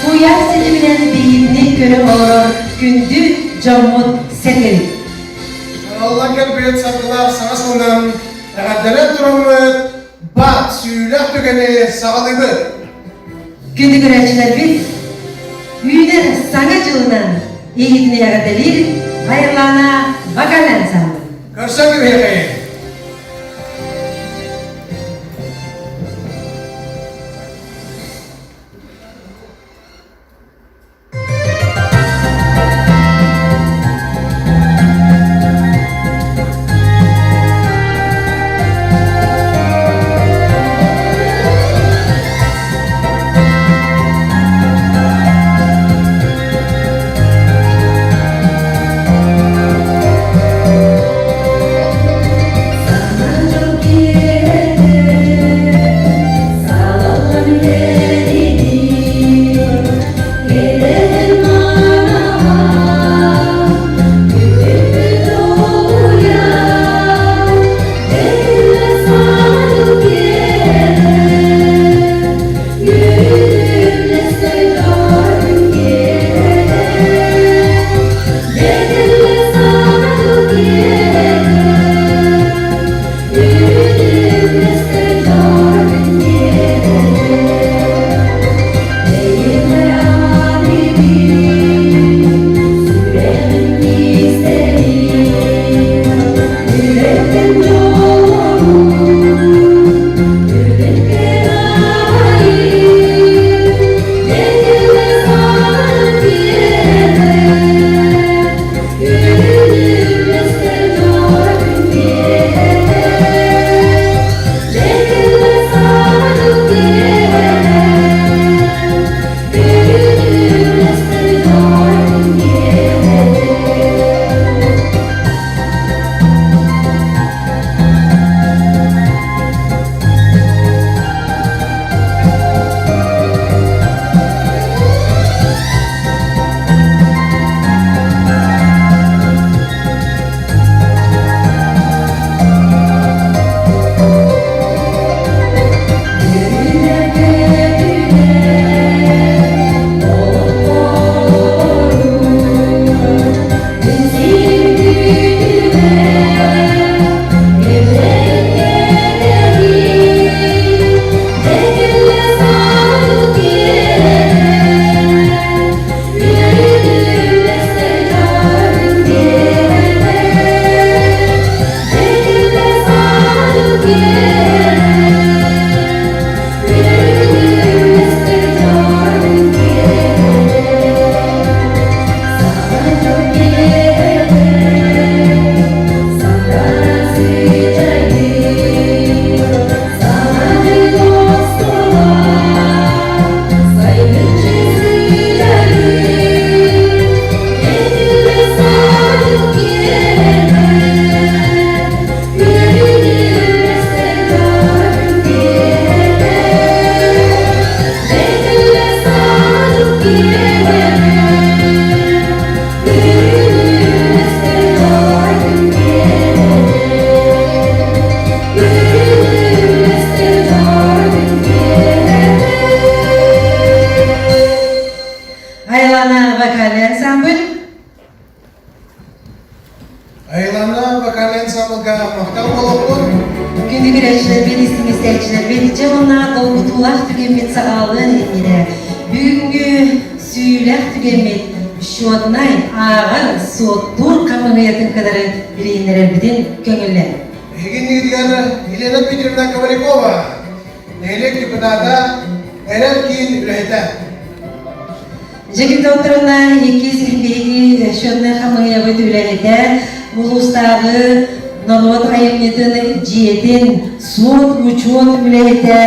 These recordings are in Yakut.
Куйаар ситиминэн биһигини көрө олорор күндү дьоммут сэргэбит. Аллан кэлбит саргылаах саҥа сылынан эҕэрдэлээн тураммыт баат сүүлэх түгэни саҕалыыбыт. Күндү көрөөччүлэрбит, үүнэр саҥа дьылынан эһигини эҕэрдэлиир Айыллаана вокальнай ансамбль. Көрсөн кэбиһиэхэйиҥ. вокальный ансамбль. Айлана вокальный ансамблга махтал буолуохтун. Күндү көрөөччүлэрбит, истиҥ истээччилэрбит, дьэ уонна долгутуулаах түгэммит саҕалыан иннинэ бүгүҥҥү сүүлэх түгэммит счетнай ааҕар суоттуур хамыыһыйатын кытары билиһиннэрэрбитин көҥүллэн. Эһигиннигитигэр Елена Дмитриевна Ковалякова, нэһилиэк депутата, Эрэл киин үлэһитэ. Дьэ докторына иккис биһиги счетнай хамыыһыйабыт үлэһитэ улуустааҕы норуот айымньытын дьиэтин суот-учуот үлэһитэ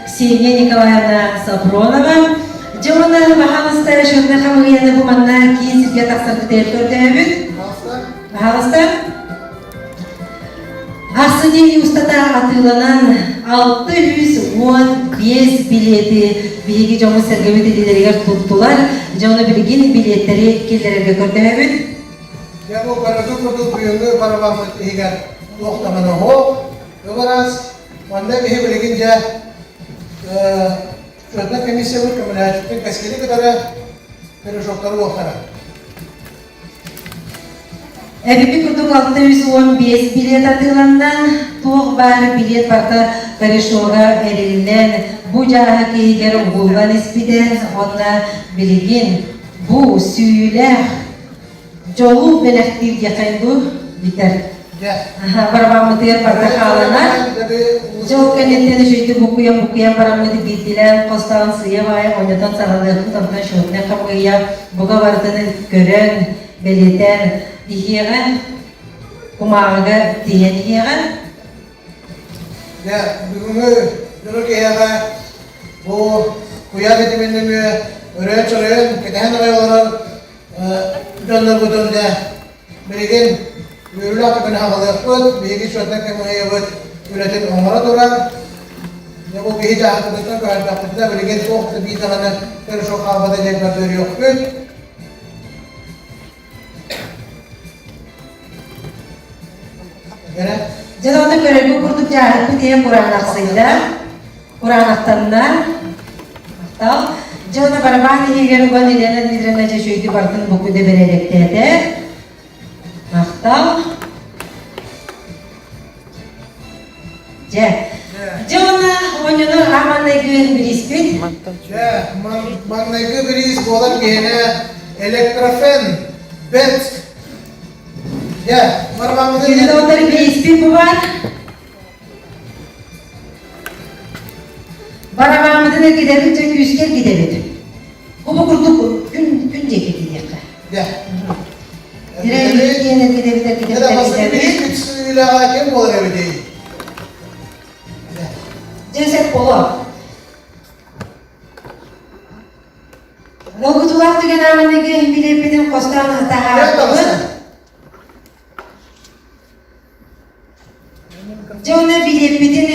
Ксения Николаевна Сапронова. Дьэ уонна баһаалыста счетнай хамыыһыйаны бу манна киин сиргэ тахсарбытыгар көрдөһөбүт. Баһаалыста. Ахсынньы устата атыыланан 615 билиэти биһиги дьоммут-сэргэбит илиилэригэр туттулар. Дьэ ону билигин билиэттэри киллэрэргэ көрдөһөбүт. Дьэ бу барыгы курдук бүгүҥҥү барабаммыт иһигэр туох даҕаны оһох, ыбырас. Манна биһи билигин дьэ Счетнай комиссиябыт көмөлөһөөччүтүн кэскили кытары корешоктары уохтара. Эбиппит курдук 615 билет атыыланна. Туох баар билет барыта корешога эриллэн, бу дьааһык иһигэр угуллан испитэ. Уонна билигин бу сүүйүүлээх дьолу бэлэхтиир диэххэ дуу бүтэр. Барабаммытыгар барыта хааланар. Дьол кэнниттэн үчүгэйдик буккуйан-буккуйан бараммыт биирдилээн хостоон сыыйа-баайа оонньотон саҕалыахпыт, онтон счетнай хамыыйа бука барытын көрөн, бэлиэтээн иһиэҕэ, кумааҕыга тиийэн иһиэҕэ. Дьэ, бүгүҥҥү дьоро киһиэхэ бу куйаар ситимин нөҥүө өрөөн-чөрөйөн, кэтэһэн аҕай олорор дьоннорбутун дьэ билигин үөрүүлээх түгэни аҕалыахпыт, биһиги счетнай хамыыһыйабыт үлэтин оҥоро турар. Дьэ бу киһи дьаһалтатыттан көһөрдөхпүтүнэ билигин туох да биир даҕаны корешок хаалбата диэн көрдөрүөхпүт. Эрэ. Дьэ онно көрөргө курдук дьааһыкпыт ийэ кураанахсыйда, кураанахтанна. Махтал. Дьэ онно барабан иһигэр уган Елена Дмитриевна дьэ үчүгэйдик барытын букуйда бэрээдэктээтэ. Махтал. Дьэ. Дьэ уонна оонньонор ааманнайгы бирииспит. Дьэ, маҥнайгы бириис буолар киһинэ электрофен бет. Дьэ, барабаммытын Күнү бирииспит бу баар. Барабаммытын эргитэбит, дьэ күүскэ эргитэбит. Бу бу курдук күн күн диэки киириэххэ. Дьэ. Тирээбит диэн эргитэбит, эргитэбит, эргитэбит. Үлэҕэ ким буолар эбитий? Дьэ сөп боло. Долгутуулаах түгэн ааманыгы билиэппитин хостоон таһаарбыт. Дьэ уонна билиэппитин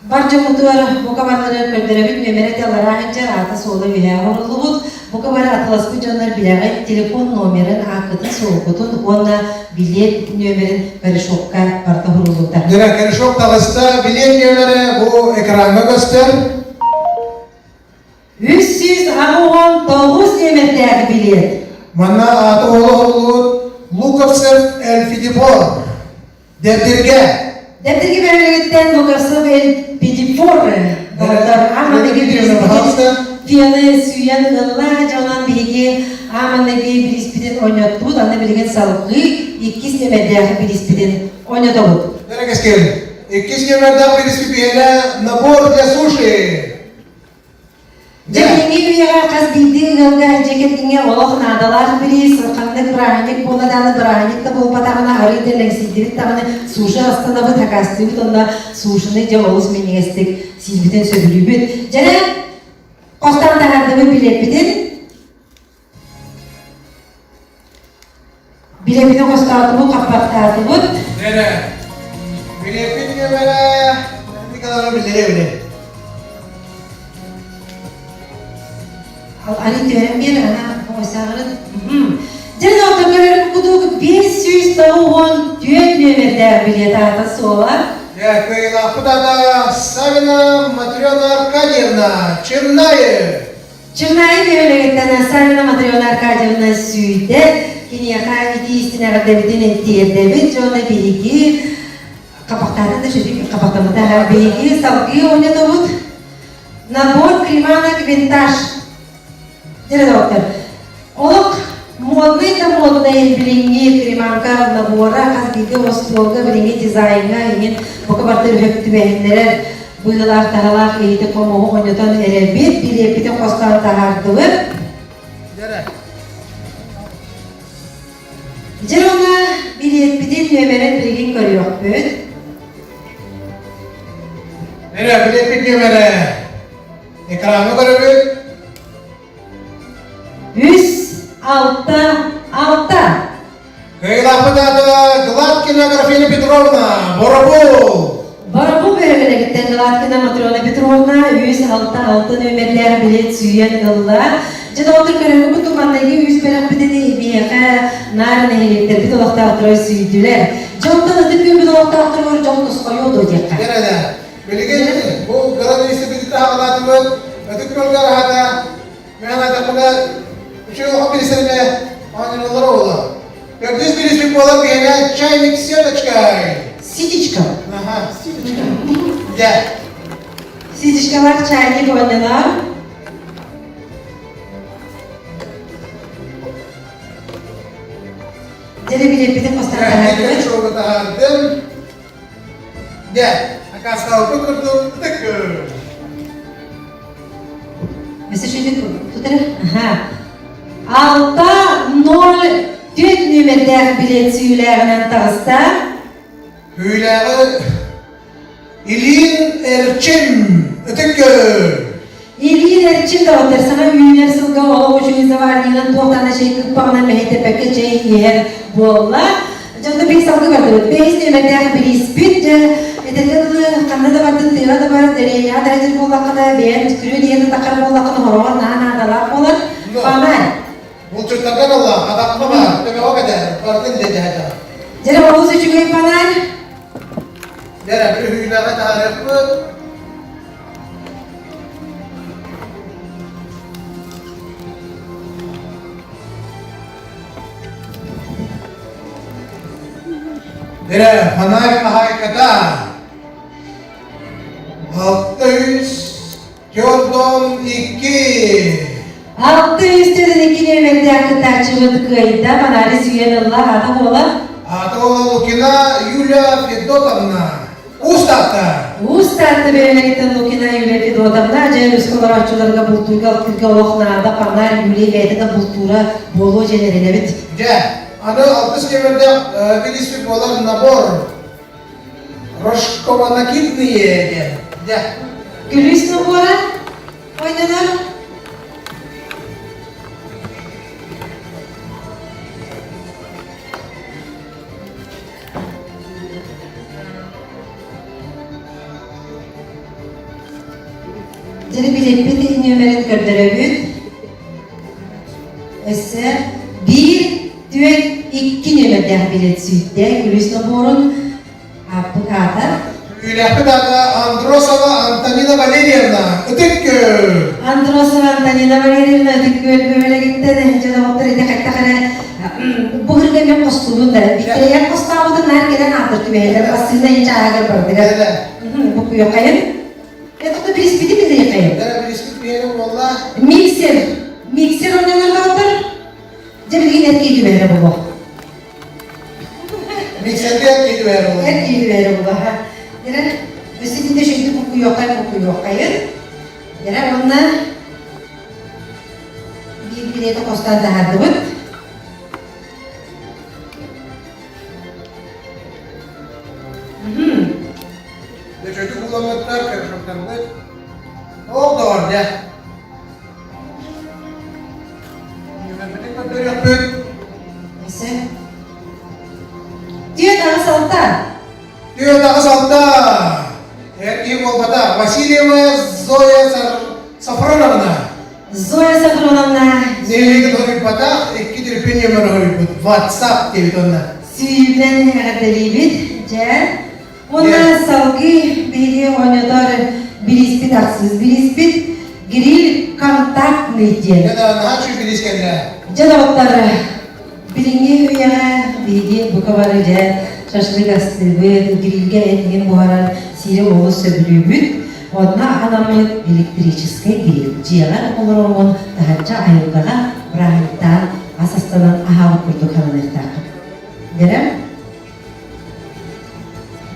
бар дьоммутугар бука барылары көрдөрөбүт нүөмэрэ талара сылдьар аата-суола үөһээ оҥоруллубут. Бука бары атыласпыт дьоннор билэҕит телефон номерын, ааккытын-суолгутун уонна билиэт нүөмэрин корешокка барыта уһуруллубута. Дьэ, корешок таҕыста, билиэт нүөмэрэ бу экраҥҥа көстөр. 389 нүөмэрдээх билиэт. Манна аата уола оһоллубут Луковцев Эльфидипор. Дэбдиргэ. Дэбдиргэ бөһүөлэгиттэн Луковцев Эльфидипор доҕоттор ааманыгы пианы сүүйэн ылла дьонон биһиги ааманыгы бириспитин оонньоттубут аны билигин салгыы иккис нүөмэрдээх бириспитин оонньотобут. Дэрэ Иккис нүөмэрдээх бириспит биһиэнэ набор для суши. Дьэ, билиҥҥи үйэҕэ хас биирдии ыалга дьиэ кэргэҥҥэ олох наадалаах бириис, ханнык бырааһынньык буолла даҕаны, бырааһынньык да буолбатаҕына, арыый да лэҥсийдибит даҕаны, суши астанабыт, хакастыыбыт уонна сушины дьэ олус минньигэстик сиирбитин сөбүлүүбүт. Дьэ, хостон таһаардыбыт билиэппитин. Билэбини хостоотубут, хаппахтаатыбыт. Эрэ. Билэппит нүөмэрэ Николаевна биллэриэ Аны түһэрэн биэр, ана оҥойсааҕырын. Дьэ, доҕоттор көрөрүм кудук 594 нүөмэрдээх билиэт аата суола. Дьэ, кыайыылаахпыт аата Савина Матрена Аркадьевна Чернаев. Чымнаайы бөһүөлэгиттэн Савина Матрена Аркадьевна сүүйдэ. Киниэхэ итии истин эҕэрдэбитин тиэрдэбит. Дьоно биһиги хапахтаатын да сүдүк хапахтаммыта. Биһиги салгыы оонньотобут. Набор креманок винтаж. Дьэ, доктор. Олох модный да модный билиҥҥи креманка набора хас биирдии остуолга билиҥҥи дизайҥа иҥин бука барыта үһөк түбэһиннэрэр быылаах таһалаах иһити хомуһу оонньотон эрэбит, билиэппитин хостоон таһаардыбыт. Дьэ уонна билиэппитин нүөмэрин билигин көрүөхпүт. Эрэ, билиэппит нүөмэрэ. Экраны көрөбүт. 3, 6, 6. Кыайыылаахпыт аата Гладкина Графина Петровна, Боробул! Боробул бөһүөлэгиттэн Гладкина Матрена Петровна 3-6-6 нүөмэрдээх билиэт сүүйэн ылла. Дьэ, доҕоттор, көрөҥҥүт туманнайгы үс бэлэхпитин биһиэхэ наар нэһилиэктэрбит олохтоохторо сүүйдүлэр. Дьэ, онтон ытык күммүт олохтоохторугар дьол тосхойуо дуо диэххэ. Кэрэнэ, билигин бу кыра таһаҕалаатыбыт, ытык күөлгэ аһата Мен айтахпына, үчүгэй улахан бириисэргэ оонньууллар оҕолор. Төрдүс бирииспит буолар биһиэнэ чайник сеточкой. Ситечка. Ага, ситечка. Дьэ. Ситечкалаах чайник оонньонор. Дьэ, билиэппитин хостор Шоуга таһаардым. Дьэ, акаастаабыппыт курдук ытык 6-0-4 нүөмэрдээх билиэт сүүлээҕинэн таҕыста. Күүлээҕи Илиин Эрчим Ытык Күөл. Илиин Эрчим доҕоттор саҥа үүнэр сылга олох үчүгэй заварнигынан туох даҕаны чэй кыппаҕынан мэһэйдэппэккэ чэй иһэр буолла. Дьонно биир салгыы бардыбыт. Бэһис нүөмэрдээх бирииспит дьэ этэргэ дылы ханна да бардын, тыаҕа да бар, дэриэбинэҕэ да сылдьар буоллаххына, бэйэҥ күрүө диэн атаххар буоллаххына, хороҕор наһаа наадалаах буолар. Фомарь. Булчуттарга буолла, атахха бар, төбөҕө кэтэр, барытын дьэ Дьэ, олус үчүгэй фонарь. Дьэ, үһүүлэҕэ таһаарыахпыт. Эрэ, фонарь хаһаайката 642. 642 нүөмэрдээх кыттааччыбыт кыайда, фонарь сүүйэн ылла, аата буола? Аата буола Лукина Юлия Федотовна. Уус Таатта. Уус Таатта бөһүөлэгиттэн Лукина Юлия Федотовна дьэ өрүскэ олорооччуларга бултуурга алтыырга олох наада, фонарь Юлия бэйэтэ да бултуура буолуо диэн эрэнэбит. Дьэ, аны алтыс нүөмэрдээх билиспит буолар набор рожкованакидные диэн. Дьэ. Күлүүс набора ойнонор. Дьэ билиппит нүөмэрин көрдөрөбүт. Өссө 1, 4, 2 нүөмэрдээх билет сүүйдэ. Күлүүс нобуорун ааппыт аата. Үөрэхпит аата Андросова Антонина Валерьевна. Ытык Күөл. Андросова Антонина Валерьевна Ытык Күөл бөһүөлэгиттэн дьэ доҕоттор ити хайдах эрэ бу ырга мен хостуубун да Виктория хостообутун наар кэлэн аатыр түбэһэлэр массыына иһин чааһыгар бардыгар бу куйахайын это бириспити билиэхэйин миксер миксер оонньонор доҕоттор дьэ билигин эр киһи түбэһэрэ буолуо Миксерге эр киһи түбэһэрэ буолуо эр киһи түбэһэрэ буолуо Дьэ өссө шөйдү букуйуоххай букуйуоххайын Дьэ уонна биир билиэти хостоон таһаардыбыт. Дөчөтү кулламмыттар, көрүшөктөрбүт. Ол доҕор дьэ. Нүөмэрбитин көрдөрүөхпүт. Өссө. 486. 486. Эр киһи буолбатах. Васильева Зоя Сафроновна. Зоя Сафроновна. Нэһилиэги тоһуйбатах, икки телефон нөмер хоруйбут. WhatsApp диэбит онно. Сүүрэн эҕэрдэлиибит. Дьэ, уонна салгыы биһиги оонньотор бирииспит ахсыс бирииспит гриль камера. Контактный диэн. Дьэ да, наһаа үчүгэй бириис кэллэ. Дьэ доҕоттор, билиҥҥи үйэҕэ биһиги бука бары дьэ шашлык астыыбыт, грильгэ этигин буһаран сиири олус сөбүлүүбүт. Онно анаммыт электрическэй гриль дьиэҕэ олороҥҥун таһырдьа айылҕаҕа бырааһынньыктаан ас астанан аһаабыт курдук сананыахтааххыт. Дэрэ?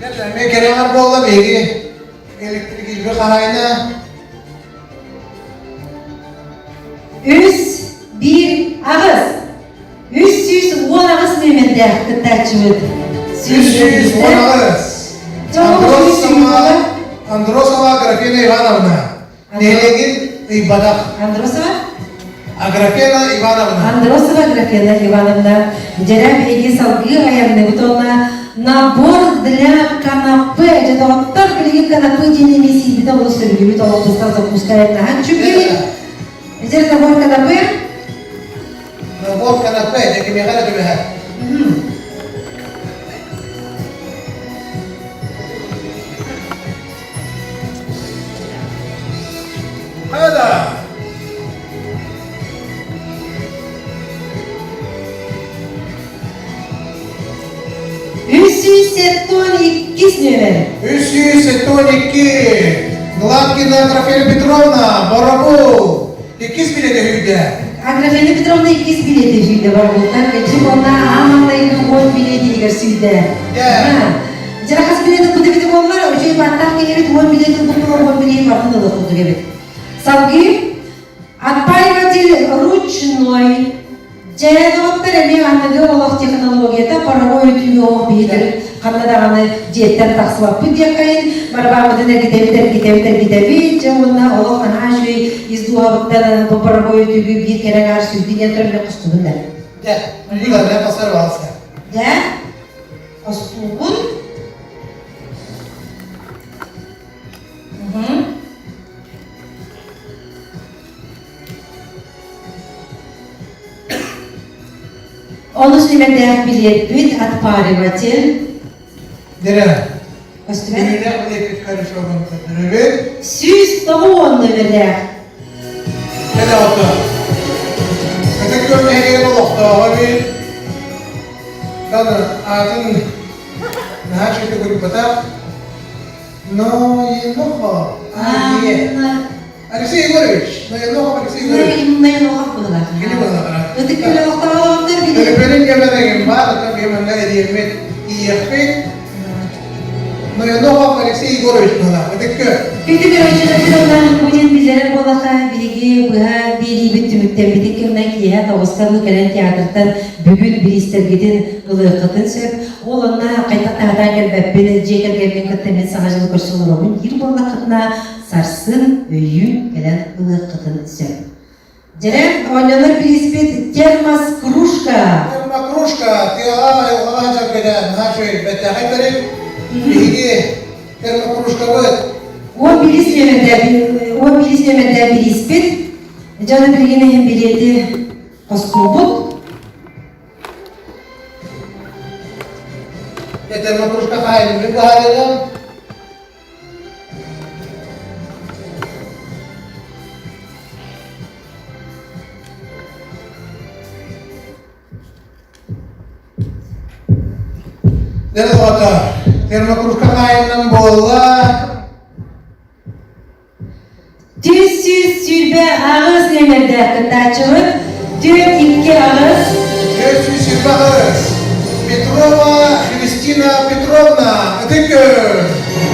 Дьэ, эмиэ кэрэҕэр буолла биһиги электрик хаһаайына Үс, биир, аҕыс. 318 нүөмэрдээх кыттааччыбыт. 318. Андросова, Андросова Аграфена Ивановна. Нэһилиэгин ыйбатах. Андросова? Аграфена Ивановна. Андросова Аграфена Ивановна. Дьэрэ биһиги салгыы айанныбыт уонна набор для канапе. Дьэ доҕоттор, билигин канапе диэн эмиэ сиирбит олус сөбүлүүбүт олохтустан запуска наһаа үчүгэй. Дьэ набор канапе. Набор канапе, дьэ кимиэхэ эрэ түбэһэр. Хада! 372 нүөмэр. 372 Гладкина Аграфена Петровна, Боробул. Иккис билети сүүйдэ. Аграфена Петровна иккис билети сүүйдэ Боробултан. Кэчик уонна аан маҥнайгы уон билетигэр сүүйдэ. Дьэ, хас билет ылбыт эбит буоллар, үчүгэй бааттаах киһибит уон билет ылбыт буолан уон билети барытын ылыах курдук эбит. Салгыы отпаиватель ручной. Дьэ, доҕоттор, эмиэ аныгы олох технологията паровой өтүүгэ оһох биһитэр ханна даҕаны дьиэттэн тахсыбаппыт диэххэйин, барабааммытын эргитэбит, эргитэбит, эргитэбит, дьэ уонна олох наһаа үчүгэй ис дууһабыттан бу паровой өтүүгү биир кэрэ аҥаар сүүрдүн диэн туран мен хостубун да. Дьэ, билигин хосор балыска. Дьэ, хостуубун. Олус нүмэрдээх билиэппит отпариватель. Дэрэ. Көстүбэт? Нүмэрдээх билиэппит хорошо көрдөрөбүт. 190 нүмэрдээх. Кэлэ ото. Ытык күөл нэһилиэгин олохтооҕо бит. Тан аатын наһаа үчүгэй көрбөтөх. Ноенохо. Анна Алексей Егорович, Ноенохов Алексей Егорович. Ноенохов быһылаах. Кини быһылаах. Ытык күөл олохтооҕо били. Төлөпүөнүн кэмэрэгин баар, оттон биһимэннэ эриэммит, тиийиэхпит. Ноенохов Алексей Егорович быһылаах. Ытык күөл. Күндү көрөөччүлэрбит уонна бу диэн биллэрэр буоллахха, биһиги быһа биэриибит түмүктэммитин кэмнэ киэһэ тоҕуска дылы кэлэн театртан бүгүн бириистэргитин ылыаххытын сөп. Ол онно хайдах таһатаан кэлбэппин, дьиэ кэргэммин кытта мин саҥа дьылы көрсө олоробун диир буоллаххытына, сарсын өйүүн кэлэн ылыаххытын сөп. Дьэрэ, оонньонор бирииспит термос кружка. Термокружка тыаҕа айылҕаҕа сылдьар кэлэ наһаа үчүгэй бэртээхэй тэрил. Биһиги термокружкабыт. Уон бириис нүөмэрдээх уон бириис нүөмэрдээх бирииспит. Дьону билигин иһин билиэти хостуубут. Термокружка хаһайын быһаарыаҕым. Дьэ доҕоттоор, термокружка хаайынан буолла. 428 нүөмэрдээх кыттааччыбыт 428 428 Петрова Христина Петровна, Ытык Күөл.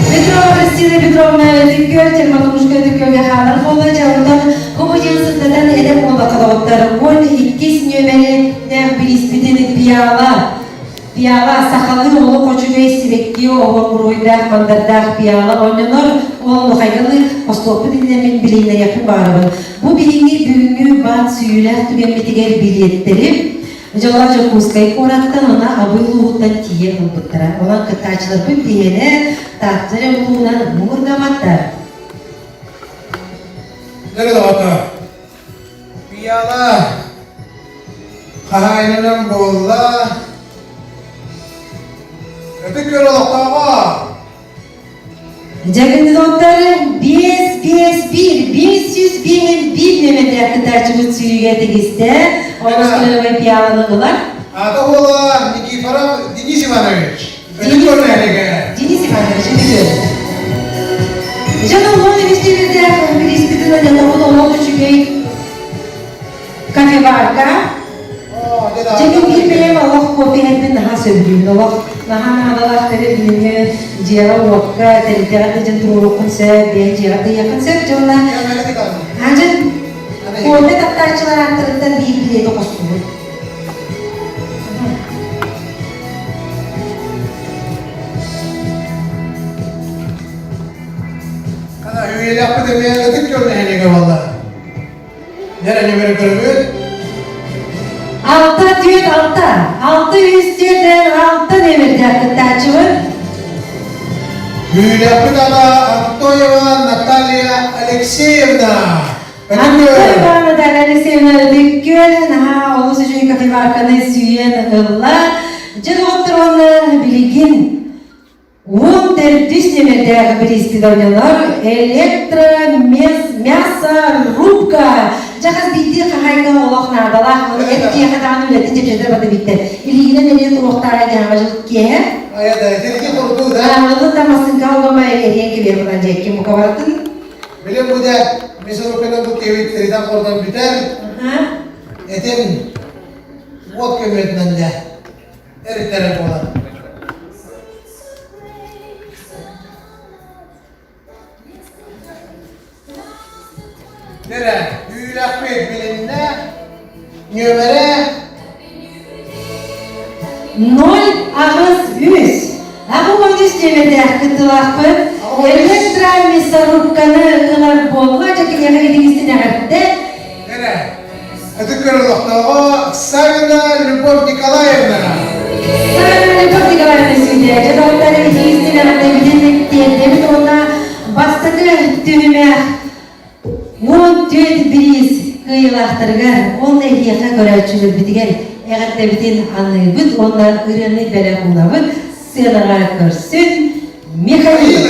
Петрова Христина Петровна Ытык Күөл термокружка Ытык Күөлгэ хаалар буолла. Дьэ онтон бу диэн сырдатан эдэр буолбакка доҕоттор 12 нүөмэринээх бирииспитин пиала Пиала сахалыы олох үчүгэй сибэкки оһуор уруһуйдаах мандардаах пиала оонньонор ол хайгалы остуолбут иннинэ мин билииннэриэхпин баҕарабын. Бу билиҥҥи бүгүҥҥү баат сүүйүүлээх түгэммитигэр билиэттэри дьоллоох Дьокуускай куораттан уонна Абый улууһуттан тиийэ ылбыттара. Онон кыттааччыларбыт биһиэнэ Таатта эрэ улууһунан муҥурдамматтар. Дьэ доҕоттор, Пиала хаһаайынынан буолла. Ытык күөл олохтооҕо. Дьэ, күндү доҕоттор, 5 5 1 500. 351 нүөмэрдээх кытааччыбыт сүүрүүгэ тигистэ. Олус кылыабай пиаланы ылар. Ата уола Никифоров Денис Иванович. Денис Иванович, үтүгүн. Дьон уон үстүүбүтэ бириспитин анатабыт олох үчүгэй кофеварка. Дьэ мин биир бэйэм олох кофе иһэрбин наһаа сөбүлүүбүн. Олох наһаа наадалаах тэрил билиҥҥи дьиэҕэ-уокка, тэрилтэҕэ да дьон туруоруоххун сөп, бэйэҥ дьиэҕэ да иһиэххин сөп. Дьэ уонна дьон кофе таптааччылар ааттарыттан биир билиэти хостуубут. Ана үйэлээхпит эмиэ ытык дьон нэһилиэгэ буолла. Нэрэ нөмөрү көрөбүт. 646, 646 нөмердээх кыттааччыбыт. Үйэлээхпит ана Антоева Наталья Алексеевна. Антоева Наталья Алексеевна Ытык-Күөл наһаа олус үчүгэй кофеварканы сүүйэн ылла. Дьэ доҕоттор уонна билигин 14 нүөмэрдээх бирииспит оонньонор электромясорубка. Дьэ хас биирдии хаһаайка олох наадалаах, оны эт киэхэ даҕаны үлэтин чэпчэтэр бата биттэ. Илиигинэн эмиэ туруохтааҕа диэҕэ дьыл киэһэ. Айа да, тирги курдуу да. Аҕылы да массыҥка олома эриэн кэбиэр буолан дьиэккин бука барытын. Билим бу дэ, мясорубканан бу кэбит тиритэн хордон бүтэр. Этин уот көмөтүнэн дэ эриттэрэр буолар. Нэрэ, үүлэхпит билиннэ, нүөмэрэ 0 8 3. 83 нүөмэрдээх кыттыылаахпыт. Электромясорубканы ылар буолла. Дьэ киниэхэ итиҥистин эҕэрдэ. Нэрэ, ытык көрөлөхтөөҕө Савина Любовь Николаевна. Савина Любовь Николаевна сүүйдэ. Дьэ доҕоттор итиҥистин эҕэрдэбитин тиэрдэбит уонна бастакы түһүмэх 14 бириис кыайыылаахтарыгар уонна эһиэхэ көрөөччүлэрбитигэр эҕэрдэбитин аныыбыт уонна ырыаны бэлэх уунабыт. Сыанаҕа көрсүн Михаил!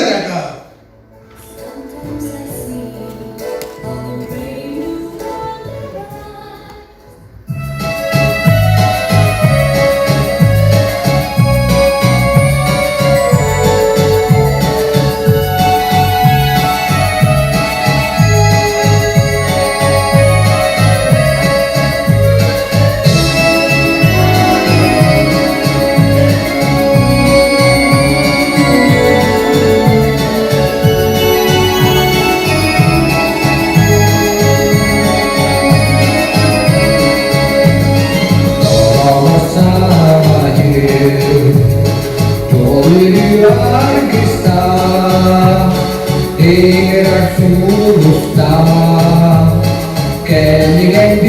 Sometimes I see all the rain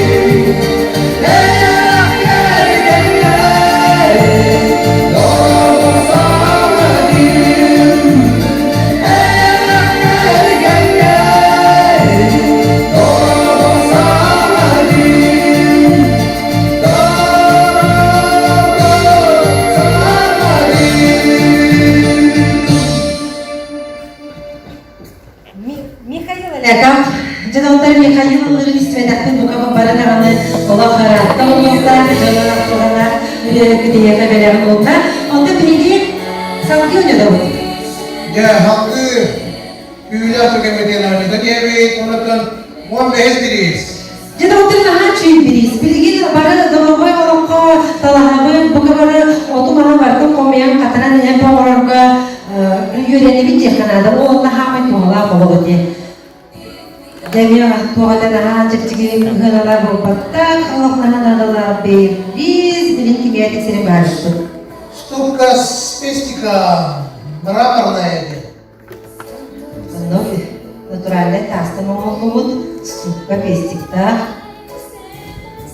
you даҕаны олох ыраатта буолуохтаах, дьоно туһалаах үлэлэрбит эйиэхэ бэлэҕин уонна онтон биһиги салгыы ойнодобут. Дьэ, салгыы күүлээх түгэммитин оонньото диэбит, онтон 15 бириис. Дьэ, доҕоттор, наһаа үчүгэй бириис. Билигин бары доруобай олоххо талаһабыт, бука бары оту-маһы барытын хомуйан, хатаран эмп оҥорорго үөрэнэбит диэххэ наада. Ол наһаамай туһалаах олох ити. Дьэ, эмиэ туох этэ наһаа чэпчэки ыһыаналар буолбаттах, олох наһаа наадалаах бириис, билин кимиэхэ тиксэрин баарыспыт. Ступка с пестиком, мраморная диэн. Онно натуральнай таастан оҥоһуллубут ступка пестиктаах.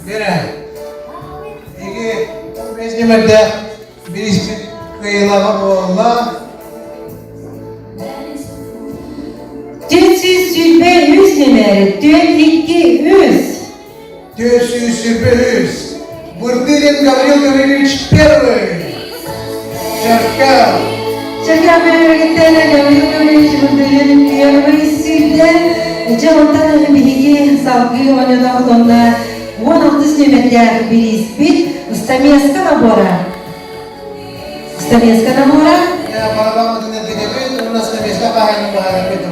Бэрэ, эги бэс нүмердээх бириспит кыайыылааҕа буолла. 423 нүмер, 4 2 3. 423. Бурдырин Гаврил Гаврилович первый. Чарка. Чарка бөлүгүттэн Гаврил Гаврилович Бурдырин первый сүүрдэ. Дьэ онтон биһиги салгыы оонньоотохпут уонна 16 нүөмэрдээх бирииспит Стамеска набора. Стамеска набора. Барабаммытын эргитэбит, уонна стамеска хаһаайынын баһаараппыт.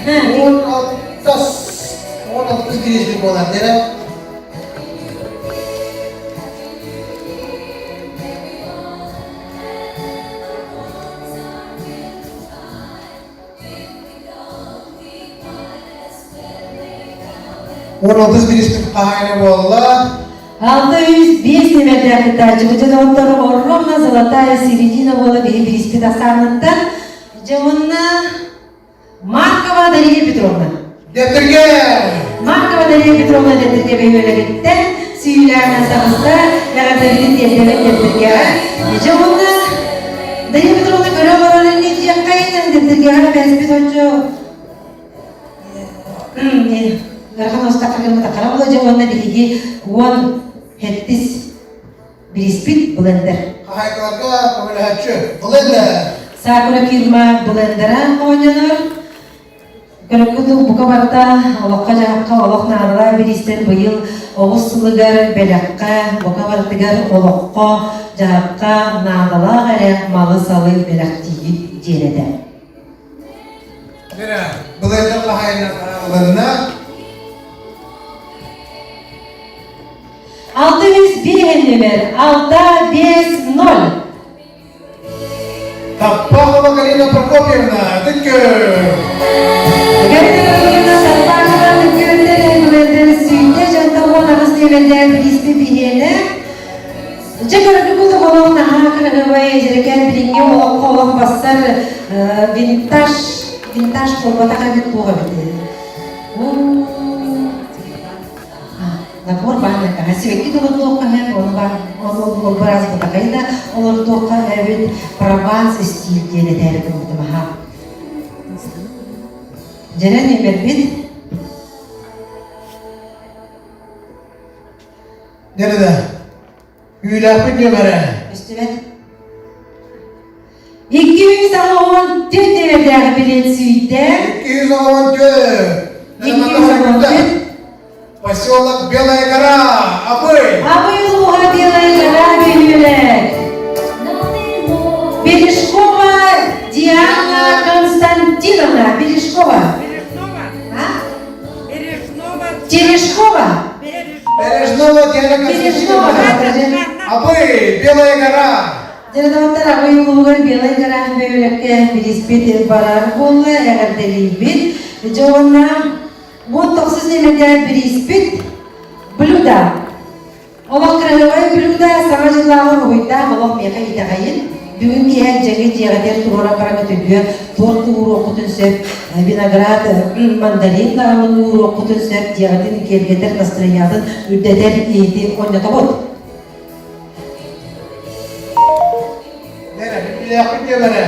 16 бирииспит буолар, дэрэ. 16 бирииспит хаһаайына буолла. 605 нүөмэрдээх кыттааччыбыт дьэ доҕоттор ровно золотая середина буола биһи бирииспит ахсааныттан дьэ уонна Маркова Дария Петровна. Дэптэргэ! Маркова Дария Петровна Дэптэргэ бөһүөлэгиттэн сүүлээн таҕыста, эҕэрдэбитин тиэрдэбит Дэптэргэҕэ. Дьэ уонна Дария Петровна көрө олорон инни диэххэйин Дэптэргэҕэ бэспит оччо ыарахан остахха гымматаххара була дьэ уонна биһиги 17 Бириспит блендер. Хаһаайкаларга көмөлөһөөччү. Блендер. Сакура фирма блендера оонньонор. Көрөккүт бука барыта олоххо-дьаһахха олох наадалаах бириистэр быйыл оҕус сылыгар бэлэххэ бука барытыгар олоххо дьаһахха наадалаах эрэ малы-салы бэлэхтиигит диэн этэ. Мира, блендер хаһаайына ылынна. 605 нүөмэр 650. Таппахова Галина Прокопьевна, Түккү! Галина Прокопьевна Таппахова Түккүттэн Блендер сүүнэ дьонтон 18 нүөмэрдээх бирииспи биһиэнэ. Дьэ көрөргүт олох наһаа кыраһыабай дьэрэкээн билиҥҥи олоххо олох бассар винтаж винтаж буолбатах эбит туох эбит Набор бааннарга сибэкки толордуохха сөп, ону ол быраас бытахай да олордуохха эбит прованс истиил диэн этээри гыммытым аха. Дьэрэн эмэрбит. Дэрдэ. Күүлээхпит нүөмэрэ. Истибэт. 284 нүөмэрдээҕи билиэт сүүйдэ. 214. 214. Поселок Белая гора. Абый. Абый улууһа Белая гора бөһүөлэк. Бережкова Диана Константиновна. Бережкова. А? Терешкова. Бережнова Диана Бережнова. Константиновна. Абый, Белая гора. Дьарыктаахтар Абый улууһугар Белай гора бөһүөлэккэ бириспит барар буолла, эҕэрдэлиибит. Дьэ уонна 19 нэһилиэгэ бирииспит блюда. Олох кыраһыабай блюда саҥа дьыллааҕы уруһуйдаах олох миэхэ итэҕэйин. Бүгүн киэһэ дьэҥи дьиэҕитигэр туруоран баран өтүллүө торт ууруоххутун сөп, виноград, мандарин даҕаны ууруоххутун сөп, дьиэҕитин киэргэтэр, настроениятын үрдэтэр иһити оонньотобут. Нэрэ, билээхпит диэмэрэ.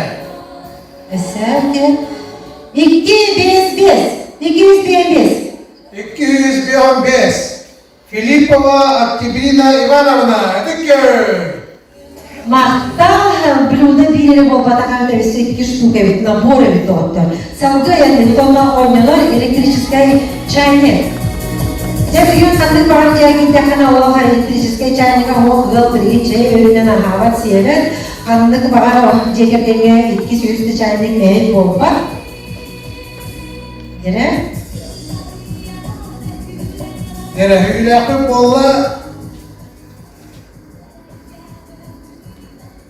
Эсэргэ 2 5 5 205 205. Филиппова Октябрина Ивановна, Эдикер! Махтал блюдо биири буолбатах эбит икки штука эбит, набор эбит доҕоттор. Салгыы айанныыбыт онно оонньонор электрическай чайник. Дьэ бүгүн ханнык баҕар дьиэ киирдэххинэ олох электрическэй чайника оһох ыал билигин чэй өрүнэн аһаабат сиэбэт. Ханнык баҕар дьиэ кэргэҥҥэ 2-3 да чайник мэһэй буолбат. Дэрэ? Дэрэ, үлээхпит буолла.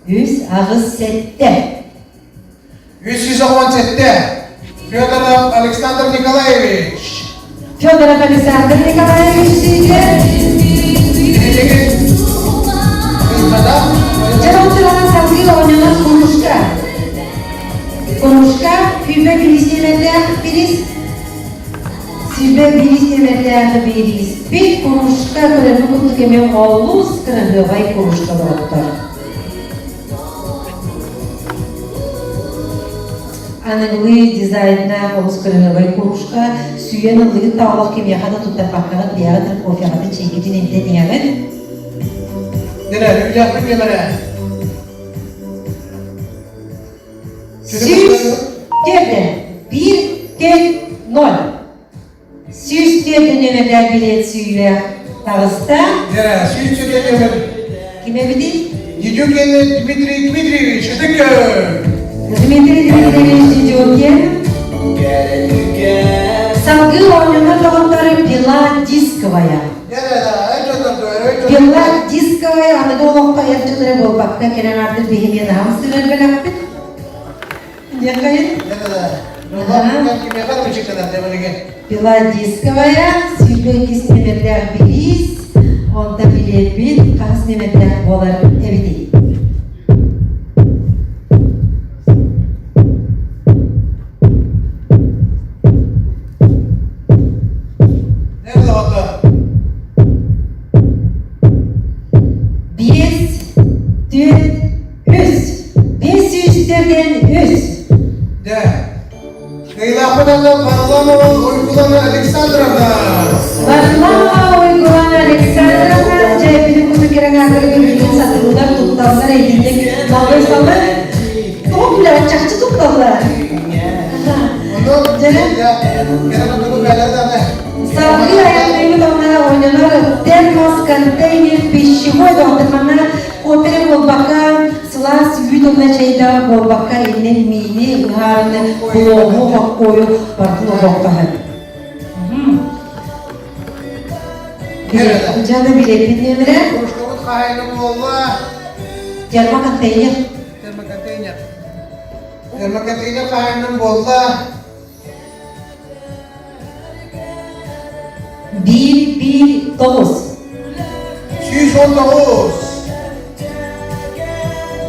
3, 8, 7. 317. Федоров Александр Николаевич. Федоров Александр Николаевич сиигэр. Дьэ, салгыы оонньонор кружка. Кружка сүүрбэ биир сиэмэлээх бириис. Сүүрбэ биир сиэмэлээх бирииспит кружка көрөргө курдук эмиэ олус кыраһыабай кружка доҕоттор. Аныгылыы дизайннаах олус кыраһыабай кружка сүүйэн ыллыгыт да олох кимиэхэ да туттарбаккаҕыт бэйэҕит кофеҕытын чэйгитин илдьэн иһэҕит. Дэрэ, үлэхпит кэмэрэ. 104 1 4 0 104 нөмердээх билет сүүйэ таҕыста. Дэрэ, 104 нөмер. Ким эбитий? Дедюкин Дмитрий Дмитриевич, Ытык Дмитрий Дмитриевич Дедюкин. Салгыы оонньонор доҕоттору пила дисковая. Пила дисковая аныгы олоххо эр дьон эрэ буолбакка кэлэн ардыр биһиги наһаа сыырар бэлэхпит. Диэххэйин? Пила дисковая, 22 нүөмэрдээх бириис, онтон билиэппит хаһыс нүөмэрдээх буолар эбитий? Биэс, түөрт, үс. 504-тэн үс. Да. Кыйлаахпыталла Варламова Уйгулана Александровна. Варламова Уйгулана Александровна дьэбини курдук кэрэҥаатырга билигин сатыыллар, тутталлар, эйгинник малый салы. Тоҕо күлэҕин чахчы тутталлар. Ону Дьэ. Салгыы айанныыбыт онно оонньонор термос контейнер пищевой доҕоттормана опера буолбакка сылаас үүт уонна чэйдээх буолбакка иннин миини ыһаарыны булуоҕу хоккуойу барытын олохтоһор. Дьаны билэппит нөмірэ. Кружкабыт хаһайына буолла. Термоконтейнер. Термоконтейнер. Термоконтейнер хаһайынан буолла. 1-1-9. 119.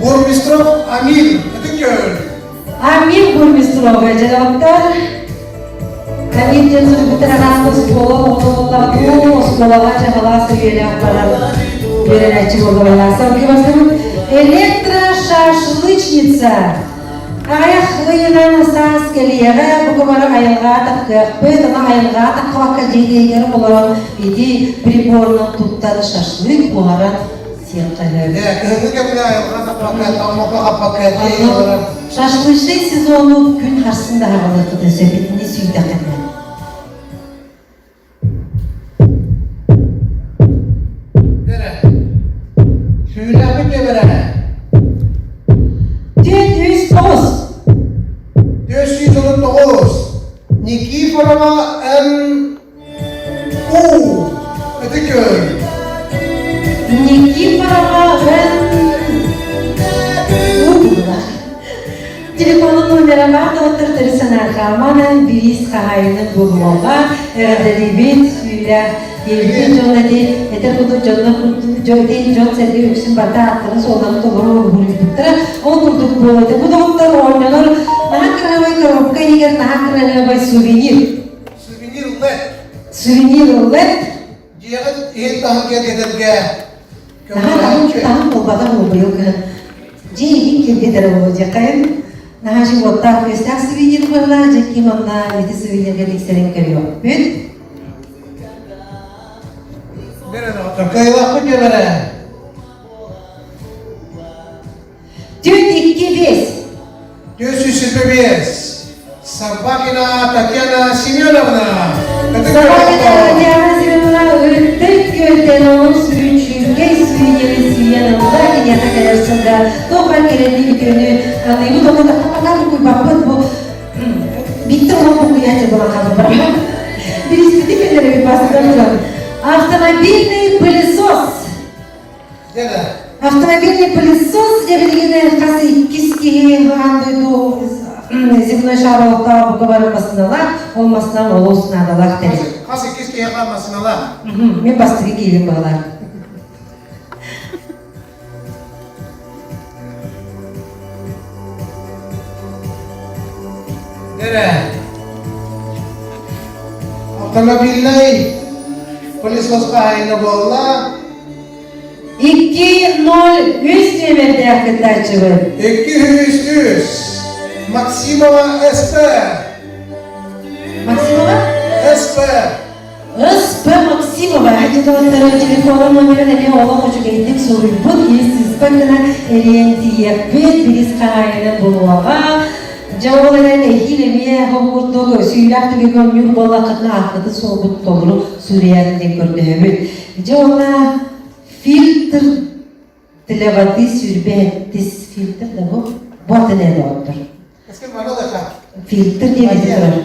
Бурмистров Амир, Ытык Күөл. Амир Бурмистров дьадаҕыттар Амир диэн суруйбуттар араас оскуола оҕолору оскуолаҕа дьаһалаас үөрэх барар үөрэнээччи буолла Салгыы бастыбыт электрошашлычница Аҕыйах ыйынан саас кэлиэҕэ, бу кумары айылҕа таххыахпыт, ама айылҕа таххыбакка дьиэ олорон ити приборунан туттан шашлык буһаран сиэххэ сөп. Кыһыҥҥы кэмҥэ айылҕа тахпакка, тоҥмокко хаппакка дьиэ олорон. Шашлычный сезону күн харсын да хаҕалыахпытын сөп, итини сүүйдэххинэ. Дэрэ. Сүүлээхпит кэмэрэ. 409. 419. Никифорова М. У. Ытык Күөл. Никифорова М. У. Телефонун номера баар доҕоттор төрүт санаарҕааманан бириис хаһаайынын булуоҕа, эҕэрдэлиибит, сүүлээх диэбитин дьон эти этэр курдук дьоннор ити дьон-сэргэ үксүн барыта ааттарын-суолларын толору уруһуйбуттара. Ол курдук буолуо Бу доҕоттор оонньонор наһаа кыраһыабай коробка иһигэр наһаа кыраһыабай сувенир. Сувенир ыллет. Сувенир ыллет. Дьиэҕит иһин таһын киэргэтэргэ Наһаа таһым буолбатах быйыл кыһын. Дьиэ иһин киэргэтэрэ буолуо диэххэйин. Наһаа животтаах күөстээх сувенир быһылаах дьэ ким онно ити сувениргэ тиксэрин көрүөхпүт. Кыайылаахпыт диэмэрэ. Түөрт икки биэс. 425. Собакина Татьяна Семеновна. Собакина Татьяна Семеновна. Күөлтэн олус үчүгэй сүүнэри сүйэн ылла киниэхэ кэлэр сылга туох баар кэлэнни үтүөнү аныыбыт ону тахта букуйбаппыт бу Биттэ олох букуйааччы буолан хаалбыт Бириспити кэллэрэбит бастатан туран автомобильный пылесос Автомобильный пылесос дьэ билигин хас иккис киһи аан дойду земной шар олохтоох бука бары массыыналаах, ол массыынан олус наадалаах тэрил. Хас иккис киһиэхэ массыыналаах? Мин бастакы киһибин баҕалаах. Дэрэ. Автомобильный пылесос хаһайына буолла. 2-0-3 нүөмэрдээх кыттааччыбыт. 203 Максимова СП. Максимова? СП. СП Максимова дьэ телефонун номерын эмиэ олох үчүгэйдик суруйбут, киһи сыыспат гына эрийэн тиийиэхпит, билис хаһаайынын булуоҕа. Дьэ ол эрэн эһиил эмиэ ол курдук сүүлээх түгэҥҥэ оонньуур буоллаххытына ааккытын суолбут толору суруйарын диэн көрдөһөбүт. Дьэ уонна фильтр для воды сүүрбэ сэттис фильтр да бу бу атын ээ доҕоттор. Фильтр диэн ити турар.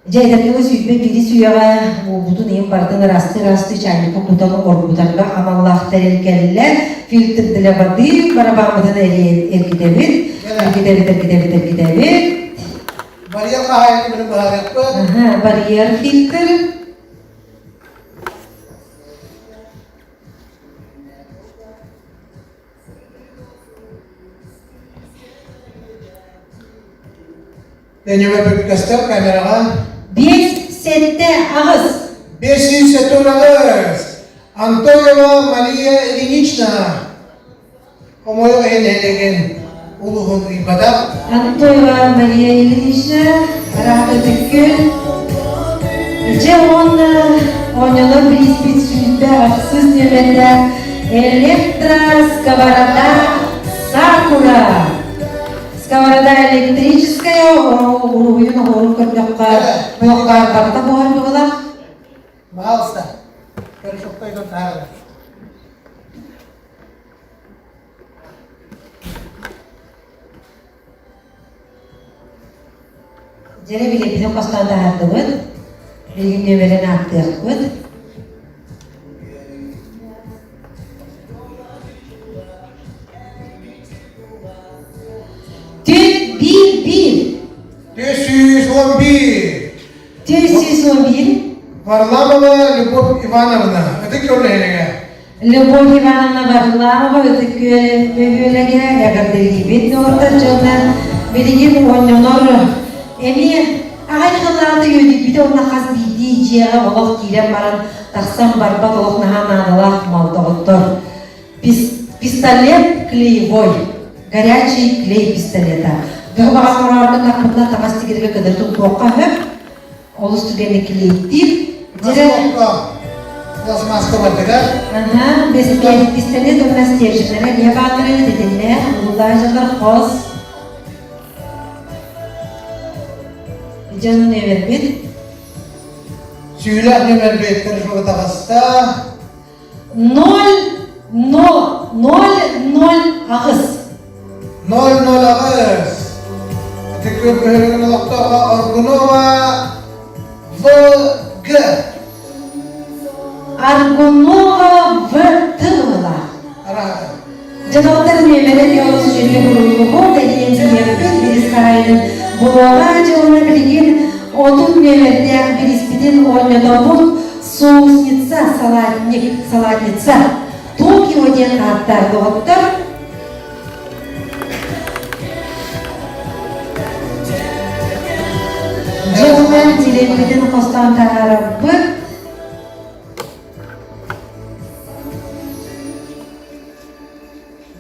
Дьэ эдэрдиҥи 21 үйэҕэ уолбутун ийэм барытын ыраастыы-ыраастыы чайникка кутан оргутарга аналлаах тэрил кэллэ. Фильтр для воды барабааммытын эргитэбит, эргитэбит, эргитэбит, эргитэбит. Барьер хаһаайын быһаарыахпыт. Барьер фильтр. Нөмө көстөр камераҕа. 5 7 8. 578. Антоева Мария Ильинична. Хомойуох иһин нэһилиэгин улууһун ыйбатах. Антоева Мария Ильинична, араата бүккүн. Дьэ уонна оонньонор бирииспит 28 нүөмэрдээх электросковорода Сакура. Сковорода электрическая уруһуйун оһуорун көрдөххө туохха барыта буһар быһыылаах. Пожалуйста. Көрүшөктөйдөн таарылар. Дьэрэ билиэппитин хостоон таһаардыбыт. Билигин нүөмэрин ааттыахпыт. Түн биир биир. 411. 411. Варламова Любовь Ивановна. Ытык көлөһүнүгэ. Любовь Ивановна Варламова Ытык Күөл бөһүөлэгэ эҕэрдэлиибит доҕоттор дьонно билигин оонньонор эмиэ аҕай хыллааты үөдүйбүтэ уонна хас биирдии дьиэҕэ олох киирэн баран тахсан барбат олох наһаа наадалаах мал доҕоттор пистолет клеевой горячий клей пистолета бөҕө баҕас мороорго таппытына таҥас тигиргэ кыдыр туттуохха сөп олус түгэнник клейдиир Дьэ пластмасска бардыгар. Аха, пистолет уонна стерженнэрэ эмиэ бааллар эбит итиннэ улаажалар хос дьонун үөмэрбит. Сүүлээх нөмөрбүт көрүшүгэ таҕыста. 0 0 0 0 8. 0 0 8. Ытык бөһүөлэгин олохтооҕо Аргунова В.Г. Аргунова В.Т. быһыылаах. Араата. Дьонуттан нүөмэрэ олус үчүгэй буруллубут, эдиэн тиийэппит билис хаһайын булуоҕа дьылына билигин 30 нүөмэрдээх билиспитин оонньотобут соусница, салатник, салатница Токио диэн ааттаах доҕоттор. Дьылынан тилэппитин хостоон таһаарарбыт.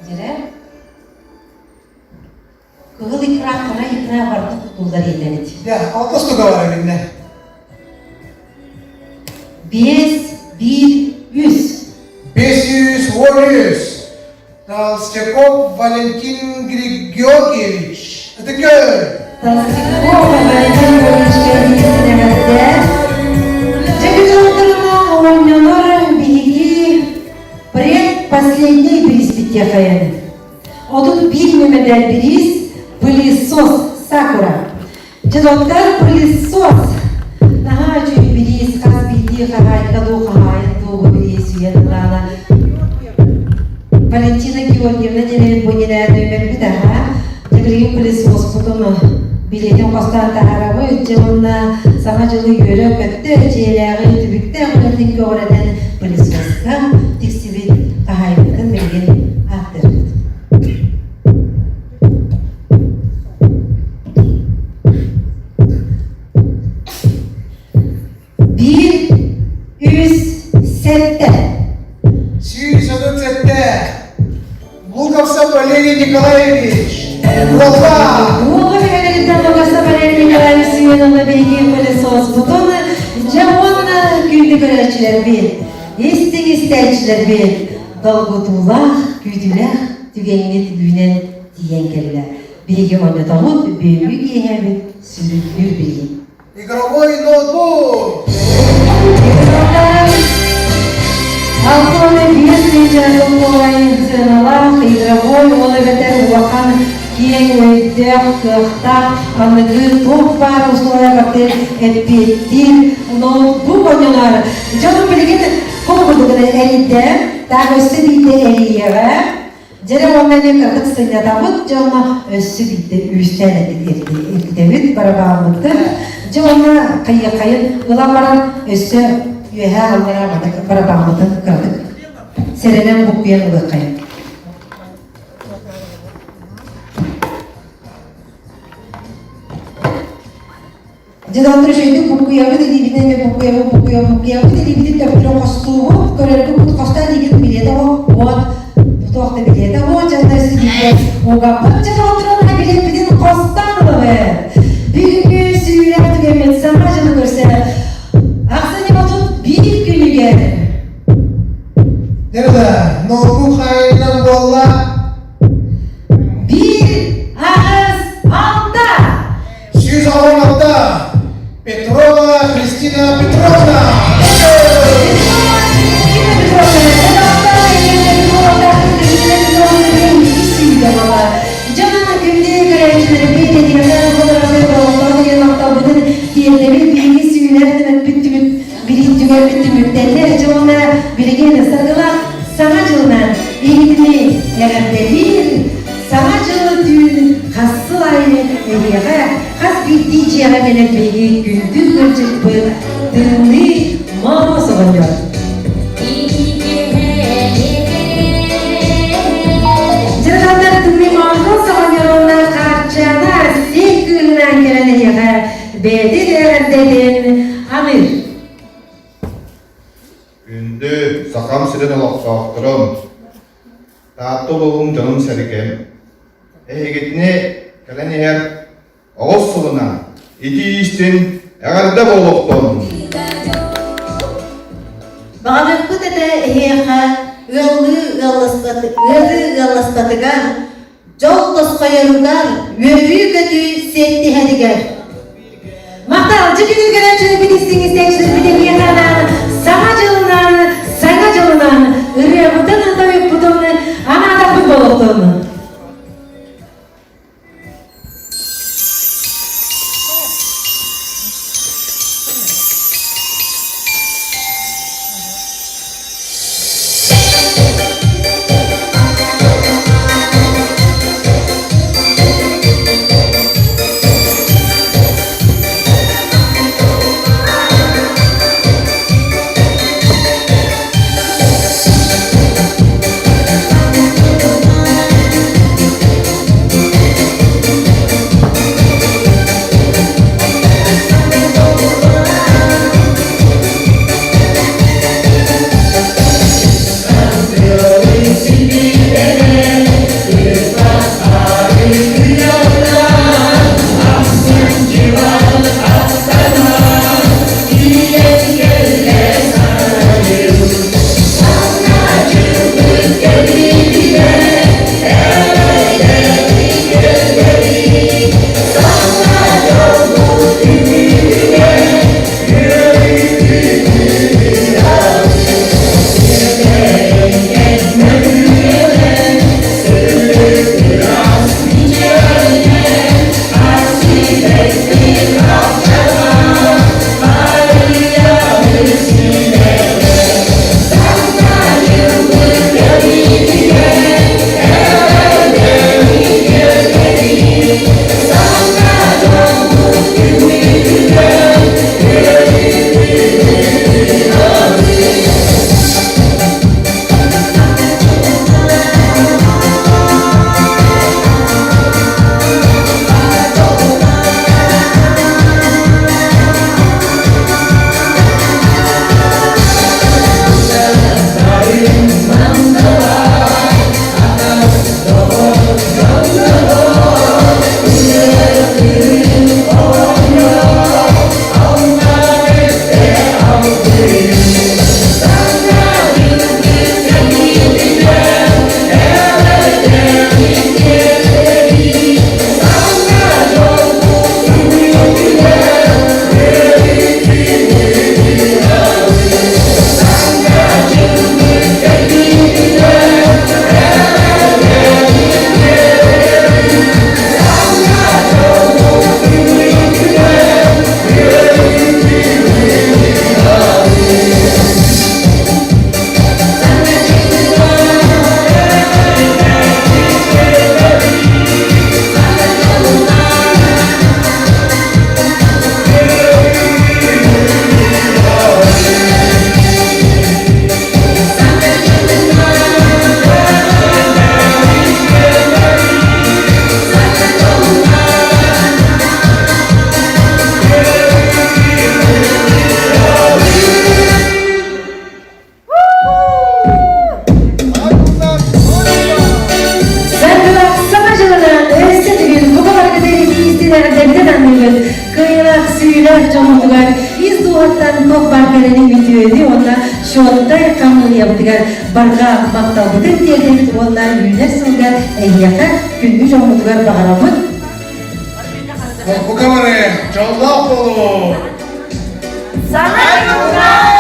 Дьэрэ. Кыһыл икра, хара икра барыта тутуллар иэтэбит. Дьэ, алтыс туга бар эбиннэ. 5, 1, 3. 513. Толстяков Валентин Георгиевич. Ытыкөл. Толстяков Валентин Георгиевич эҕэрдэ. Дьэ, күтүрүттэринэ оонньонор. тиксибит диэххэйэн. 31 нүөмэрдээх бириис пылесос Сакура. Дьэ, пылесос наһаа үчүгэй бириис хас биирдии хаһаайка дуу хаһаайын дуу бу бириис үйэн ылаана Валентина Георгиевна диэн бу ньирээ нүөмэрбит аһа. Дьэ, билигин пылесоспутун билиэтин хостоон таһаарабыт. Дьэ, уонна Саҥа дьылы үөрэ-көттө дьиэлээҕи түбүктээх үлэтин көҕүрэтэн пылесоска тиксибит хаһаайыммытын билигин ааттыырбыт. Биир, үс, сэттэ. 137. Луковцев Валерий Николаевич. Уолба! Уолба бэйэлэриттэн Луковцев Валерий Николаевич Семеновна биһиги пылесоспутун дьэ уонна күндү көрөөччүлэрбит, истиҥ истээччилэрбит долгутуулаах, күүтүүлээх түгэҥҥит үүнэн тиийэн кэллэ. Биһиги оонньотобут, бүгүҥҥү киэһэбит сүрүннүүр билии. Игровой ноутбук! Алтыаны биэс тыһыынча солкуобай сыаналаах игровой ол эбэтэр улахан киэҥ өйдөөх, кыахтаах, аныгы туох баар усулуобуйа эппиэттиир ноутбук оонньонор. Дьон билигин холобурдугун эрийдэ, таах өссө биирдэ эрийиэҕэ. Дьэрэ уонна эмиэ кырдык сынньатабыт, дьэ уонна өссө биирдэ үүстээн эргитэбит, барабааммытын, дьэ уонна хайыаххайын ылан баран өссө үөһээ аллараа барабааммытын кыратык сэрэнэн буккуйан ылыаххайын. Дьэ, үчүгэйдик буккуйабыт, илиибитин эмиэ буккуйабыт, буккуйабыт, буккуйабыт, илиибитин төптөрө хостуубут, көрөргүт хостоон илиигит билиэтэ уот, туох да билиэтэ уот, дьоннор сибиитэ угаппыт, дьэ, доҕотторун билиэппитин хостоон ылабыт. Бүгүҥҥү сүүрэх түгэммит саҥа дьылы көрсө ахсынньы 31 күнүгэр. Дэрда, ноутбук хайынан буолла. Биир, аҕыс, алта! 116 Петрова Христина Петровна! Дьонун күндү көрөөччүлэрбит эдиэхэ холоробут олохтоох диэн махталбытын тиэрдэбит биһиги сүүнэр түмэппит түмүк билиин түмүктэннэр дьонна билигин саргылаах саҥа дьылынан иһитини эҕэрдэлиир Саҥа дьылы түүн хас сыл аайы эһиэхэ хас биирдии дьиэҕэ кэлэн биһиги күндү ыалдьыппыт Тымныы Моруос оҕонньор. Дьарҕаннар Тымныы Моруос оҕонньор уонна Хаарчаана Арсен кыыһынаан кэлэн эһиэхэ бэйэтин эҕэрдэтин аныыр. Күндү Сахам сирин олохтоохторун, Таатта улууһун дьонун-сэргэм, эһигитини кэлэн иһэр оҕус сылынан итии истин эҕэрдэ буолуохтун! Баҕарыахпыт этэ эһиэхэ ыаллыы ыалласпат ыарыы ыалласпатыгар, дьол тосхойоругар, үөрүү-көтүү сиэттиһэригэр. Махтал, дьүкүнү көрөөччүлэрбит истиҥ истээччилэрбит эһиэхэ анаан Саҥа дьылынан, Саҥа дьылынан ырыабытын тойукпутун анаатахпыт буолуохтун. дьоммутугар ис дууһаттан туох баар кэрэни үтүөнү уонна счеттай хамыыһыйабытыгар барҕа махталбытын тиэрдэбит уонна үүнэр сылга эһиэхэ күндү дьоммутугар баҕарабыт. Бука бары дьоллоох буолуу! Саҥа дьылынан!